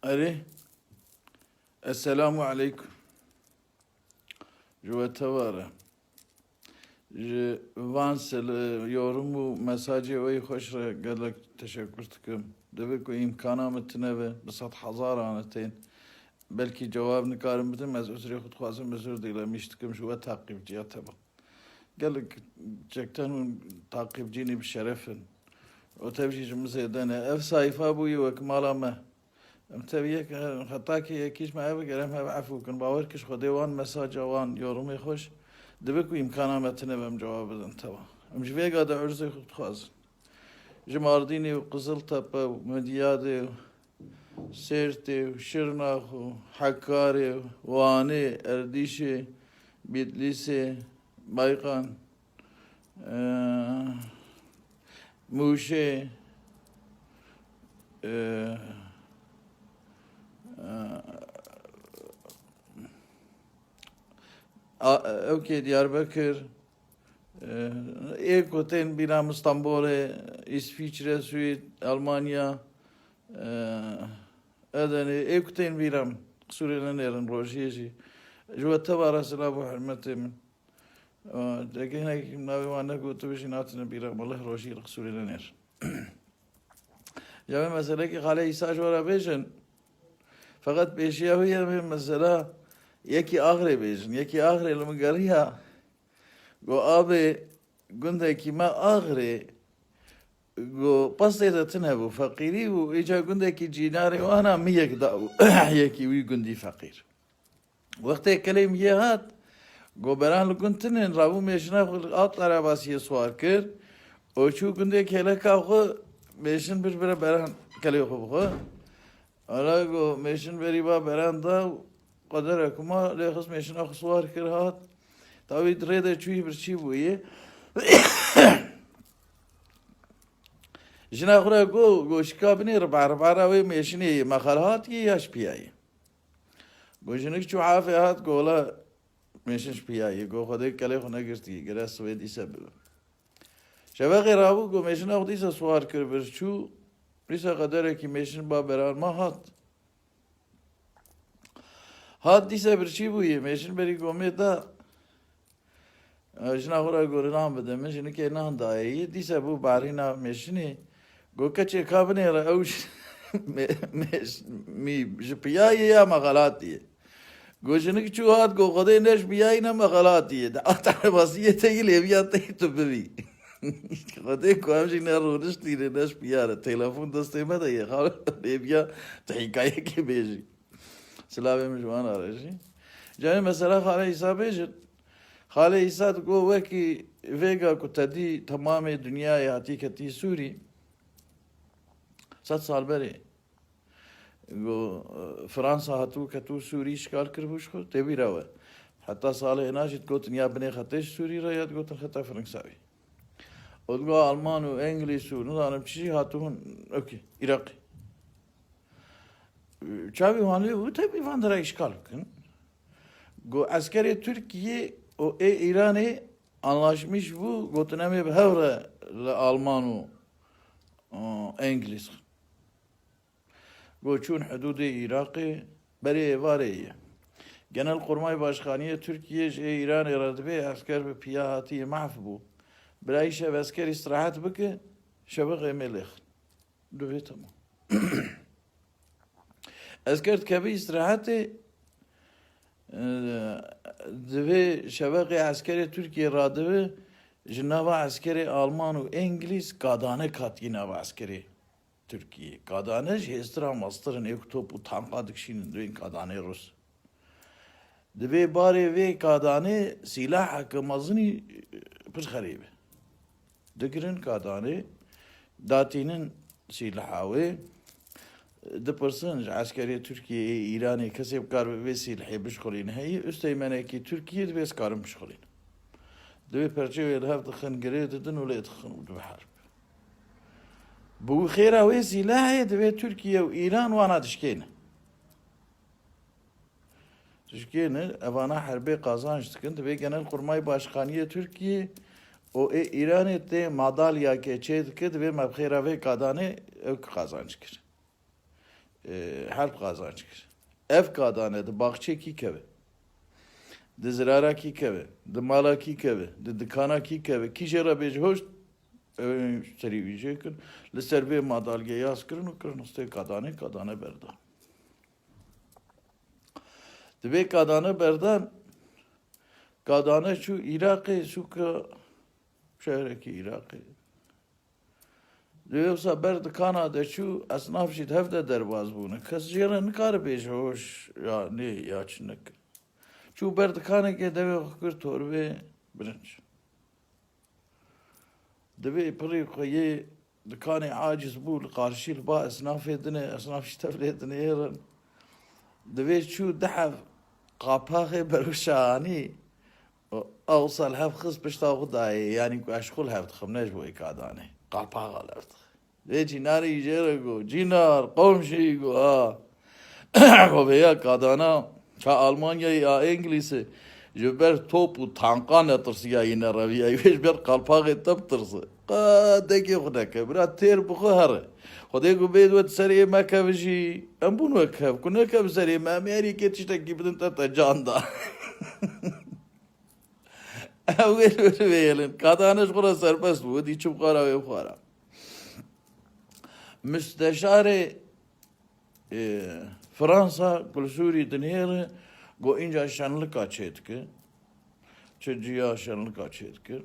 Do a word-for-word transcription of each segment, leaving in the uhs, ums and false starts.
Erê. Esselamu aleykum. Ji we teva re. Ji van sel-, yorum û mesajê we yê xweş re gelek teşekur dikim. Dibe ku îmkana min tune be, bi sed hezaran tên. Belkî cewab nikarim bidim, ez uzrê xwe dixwazim, uzr dîlemîş dikim ji we taqîbciya teva. Gelek çekten hûn taqîbcînî bi şeref in. Û tev jî ji min zêde ne. Ev sayfa bûye wek mala me. Em tev yek, hetakê yekî ji me ev gerem hev efû kin. Bawer kir ji Xwedê wan mesaja wan yorumê xweş dibe ku îmkana me tine be em cewab bidin teva. Em ji vêga de urzê xwe dixwazin. Ji Mardînê û Qiziltepe û Midyadê û Sêrtê û Şirnax û Hekarê û Wanê, Erdîşê, Bîtlîsê, Bayqan, e, Mûşê, e, e, a, ewkê Diyarbekir, e, ê ku tên bîra min Stenbolê, Îsvîçre, Swîd, Almanya, e, Edenê, ê ku tên bîra min, qisûrê nenêrin rojiyê jî. Ji we teva re silav û hurmetê min. Aa, deke hinek navê wan negotibe jî natine bîra, belê rojî li qisûrê nenêr. Ya vê meselekî Xalê Îsa ji we re bêjin. Feqet pêşiya wî ye vê mesela yekî Axirê bêjin. Yekî Axirê li min geriya. Go abê gundekî me Axirê, go pastê de tune bû, feqîrî bû, îca gundekî cînarê wana min yek dabû. Yekî wî gundî feqîr. Wextê kelê min yê hat, go beran li gund tinin, rabû mêşina xwe li alt erebasiyê siwar kir û çû gundê kêleka xwe, mêşin bir bire beran kelê xwe bixwe. Ala go mêşin berî ba beran da û qedere kuma lê xist mêşina xwe siwar kir hat. Tawî di rê de çûyî birçî bûyî. Jina xwe re go, go şika binê riba, riba ra wê mêşinê yê mexel hat yê ya şpiya yê. Go jinik çû afê hat, go wela mêşin şpiya yê. Go Xwedê kelê xwe negirtî, gere sivê dîse bibe. Şevexê rabû, go mêşina xwe dîse siwar kir bir çû, dîse qederekî mêşin ba beran ma hat. Hat dîse birçî bûyê, mêşin berî gomê da. E, jina xwe re go nan bide min, jinikê nan dayê yî. Dîse bû barîna mêşinê. Go keçê ka binêre ew ji-, me-, mêş-, mî ji piya yê ya mexelatî ye. Go jinik çû hat, go Xwedê ne ji piya yî ne mexelatî ye. De ata basiyê te yî lêviya te yî tu bibî. Xwedê ku em jî ne rûniştî ne, ne ji piya re. Telefon destê me de ye. Lêviya tu hîkayekê bêjî. Silavê min ji wan re jî. Carê mesela Xalê Îsa bêjin. Xalê Îsa digo wekî vêga ku te dî temamê dinyayê hatî ketî Sûrî. Sed sal berê. Go, e, Fransa hatû ketû Sûrî işgal kiribû ji xwe, tê bîra we. Heta salê hêna jî digotin ya binê xetê ji Sûrî re ya digotin xeta Firinsawî. Û digo Alman û Îngilîz û nizanim çi jî hatibûn, okê, Iraqê. Çavê wan lê bû, tevî van dira îşgal bikin. Got, eskerê Tirkiyê û ê Îranê anlaşmiş bû, gotin, em ê bi hev re li Alman û, û Îngilîz. Got, çûn hidûdê Iraqê, berê êvarê ye. Genelkurmay Başkaniyê Tirkiyê ji ê Îranê re dibê esker bi piya hatiyê mahf bû. Bila îşev esker îstirahet bike, şeveqê mê lêxin. Divê, tamam. Esker dikeve îstirahetê, e, divê şeveqê eskerê Tirkiyê radibe, ji nava eskerê Alman û Îngilîz kadanek hatiye nava eskerê Tirkiyê. Kadanek ji hêstira mestir in, ê ku top û tanka dikişînin, divên kadanê Rus. Divê barê vê kadanê sîlaheke mezinî pir xerê be. Digirin kadanê, datînin sîlaha wê, dipirsin ji eskerê Tirkiyê, ê Îranê, kesê bikaribe vê sîlhê bişxulîne heye, üsteğmenekî Tirkiyê divê ez karim bişxulînim. Divê perçê wê li hev dixin, girê didin û lê dixin û dibe herb. Bi wî xêra wê sîlahê divê Tirkiye û Îran wana dişkêne. Dişkêne, evana herbê qazanç dikin, divê Genelkurmay Başkaniyê Tirkiyê û ê Îranê tê madalyake çê dike, divê me bi xêra vê kadanê ew ki qazanç kir. e, herb qazanç kir. Ev kadane di baxçê kî keve? Di zirara kî keve? Di mala kî keve? Di dikana kî keve? Kî jê re bêje hoş, ew ê serî wî jê kirin. Li ser vê madalgê yaz kirin û kirin stê kadanê, kadane berdan. Divê kadane berdan, kadane çû Iraqê, sûka şehrekî Iraqê. Divê wisa ber dikana de çû, esnaf jî di hev de derbas bûne. Kes jê re nikare bêje hoş ya nê ya çinik. Çû ber dikanekê devê xwe kir torbê birinc. Divê pirî xwe yê dikanê aciz bû, li qarşî li ba esnafê dinê, esnaf jî tevlê dinêrin. Divê çû du heb qapaxê berwişa anî, û ew sal hev xist pişta xwe dayê, yanî ku ez ji xwe li hev dixim, ne ji bo ê kadanê. Qapaxa li hev dixim. Divê cînarê jê re got, "Cînar, qomşî," got, "ha." Xwe vêya kadana, ka Almanyayê ya Englîsê, ji ber top û tankan netirsiya yî nereviyayî, wê ji ber qalpaxê te bitirse. Qe dekê xwe neke, bira têr bi xwe here. Xwedê ku bê we di serê me keve jî, em bûn wek hev, ku nekeve serê me, em ê herî kê tiştekî bidin te, te can da. Ew wê li wir vêlin. Kadane ji xwe re serbest bû, dî çi bixwara wê bixwara. Müsteşarê, e, Fransa ku li Sûrî dinêre, got, "Înca şenlika çêdike." Çi ciya şenlika çêdike.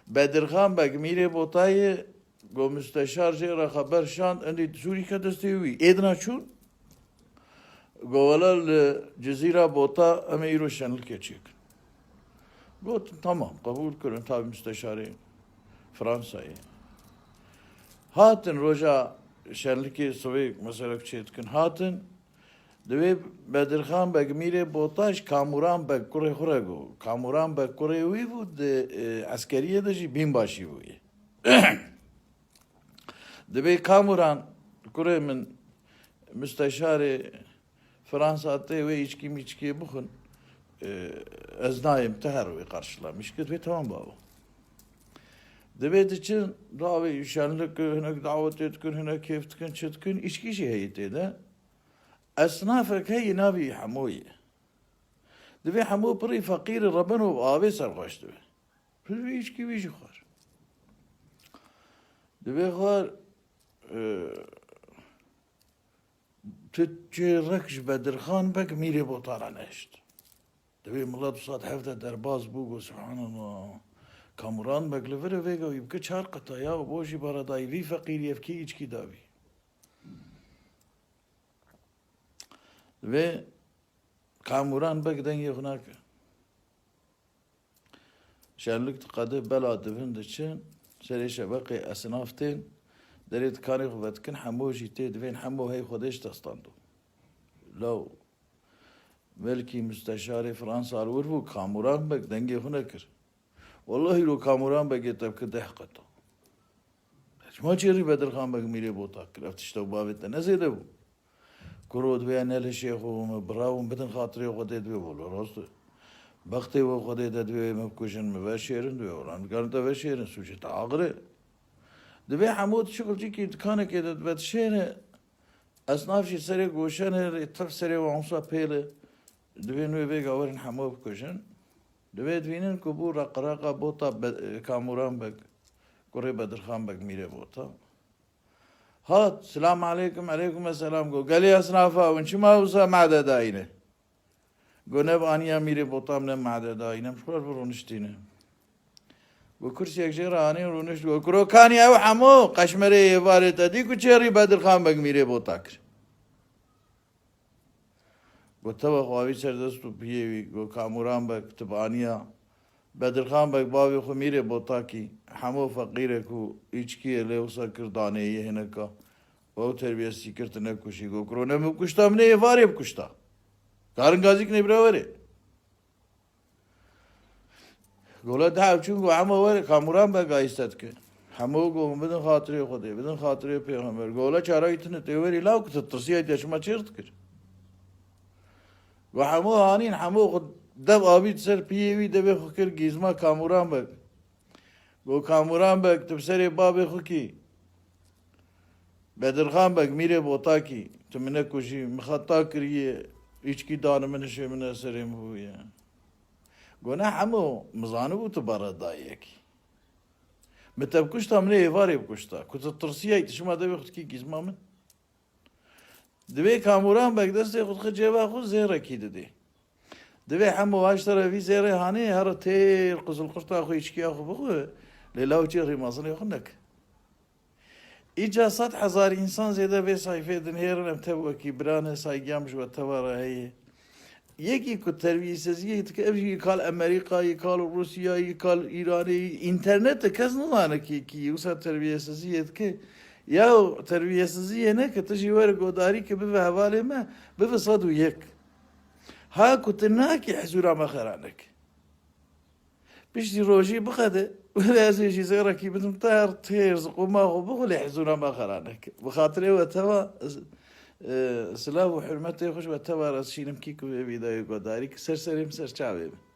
Bedirxan Beg Mîrê Botayê, got, müsteşar jê re xeber şand, endî Sûrî ke destê wî. Êdina çûn? Got, "Wela li Cizîra Bota em ê îro şenlikê çêkin." Got, "Tamam, qebûl kirin, tabî müsteşarê Fransayê." Hatin roja şenlikê sivê mesele çêdikin. Hatin, divê Bedirxan Beg Mîrê Bota ji Kamuran Beg kurê xwe re got. Kamuran Beg kurê wî bû, di, e, eskeriyê de jî bînbaşî bûye. Divê Kamuran, kurê min, müsteşarê Fransa tê wê îçkî mîçkê bixwin, e, ez nayêm, te her wê qarşila. Mişkit wê tamam babo. Divê diçin, davê şenlik, hinek dawetê dikin, hinek kêf dikin, çi dikin, îçkî jî heye tê de. Esnafek heye navê Hemo ye. Divê Hemo pirî feqîrî rebin û avê serxweş dibe. Pir vî îçkî wî jî xwar. Divê xwar, e, tu çê rek ji Bedirxan Beg Mîrê Bota re nehişt. Divê milet wisa di hev de derbas bû, got, "Subhanallah. Kamuran Beg li vir e, vêga wî bike çar qeta ya, û bo jî beredayî vî feqîrî ev kî îçkî davî." Divê Kamuran Beg dengê xwe nake. Şenlik diqede, bela dibin diçin, serê şebeqê esnaf tên, derê dikanê xwe vedikin, Hemo jî tê divên, Hemo hey Xwedê ji te stando. Law, belkî müsteşarê Fransa li wir bû, Kamuran Beg dengê xwe nekir. Wellahî lo Kamuran Begê te bike deh qeto. Çima çêrî Bedirxan Beg Mîrê Bota kir? Ev tişta bavê te ne zêde bû? Kuro divê ne li şêx û min bira û bidin xatirê Xwedê divê wilo rast e. Bextê we Xwedê de divê me bikujin, me veşêrin, divê wela nikarin te veşêrin, sûcê te axir e. Divê Hemo di çi xilcikî dikanekê de dibe dişêne, esnaf jî serê goşenê rê tev serê wan wisa pêle, divê nû vêga werin Hemo bikujin. Divê divînin ku bû reqreqa Bota Be-, Kamuran Beg, kurê Bedirxan Beg Mîrê Bota. Hat, "Selam aleykum." "Aleykum esselam." Got, "Gelê esnafa win çima wisa made dayîne?" Got, "Ne bi aniya Mîrê Botam ne made dayîne, em ji xwe re rûniştîne." Got, kursiyek jê re anîn rûnişt, got, "Kurokanî ew Hemo, qeşmerê êvarê te dî ku çêrî Bedirxan Beg Mîrê Bota kir." Got, "Tewa xwe avî ser dest û piyê wî." Got, "Kamuran Beg, tu bi aniya Bedirxan Beg bavê xwe Mîrê Botakî, Hemo feqîrek û îçkiyê lê wisa kir daneyê hineka. Ew terbiyesî kir, tu nekuşî." Got, "Kuro ne min bikuşta, min ê êvarê bikuşta. Karin gazîk nê bira were." Gola daha çûn, got, "Hemo were, Kamuran Beg ayîste dike." Hemo got, "Bidin xatirê Xwedê, bidin xatirê Pêxember." Gola çaray tune tê werî law ku tu tirsiyay te çima çêr dikir. Got, "Hemo hanîn, Hemo xwe dev avît ser piyê wî, devê xwe kir gîzma Kamuran Beg." Got, "Kamuran Beg, tu bi serê babê xwe kî?" Bedirxan Beg, mîrê Botakî, tu min nekujî, min xeta kiriye, îçkî dane min, nişê min serê min bûye. Gona hemo, min zanibû tu beredayekî. Min te bikuşta, min ê êvarê bikuşta. Ku tu tirsiyayî, tu şima devê xwe dikî gîzma min. Divê Kamuran Beg destê xwe dixe cêba xwe, zêrekî didê. Divê hemo waştera vî zêrê hanê, here têr qizilqurta xwe, îçkiya xwe bixwe, lê law çê rîmazinê xwe neke. Îca sed hezar însan zêde vê sayfê dinihêrin, em tev wekî bira ne, saygiya min ji we teva re heye. Yekî ku terbiyesiziyê dike, ev jî yê kal Amerîka, yê kal Rûsya, yê kal Îranê, înternetê kes nizane kî kî, wisa terbiyesiziyê dike. Ya terbiyesiziyê neke, tu jî were godarî ke bibe hevalê me, bibe sed û yek. Ha ku tu nakî, hizûra me xera neke. Piştî rojî biqede, were ez ê jî zêrekî bidim te, her têr ziqûma xwe bixwe, lê hizûra me xera neke. Bi xatirê we teva, e, silav û hurmetê xwe ji we teva re şînim kî ku vê vîdeoyê godarî ki ser serê min, ser çavê min.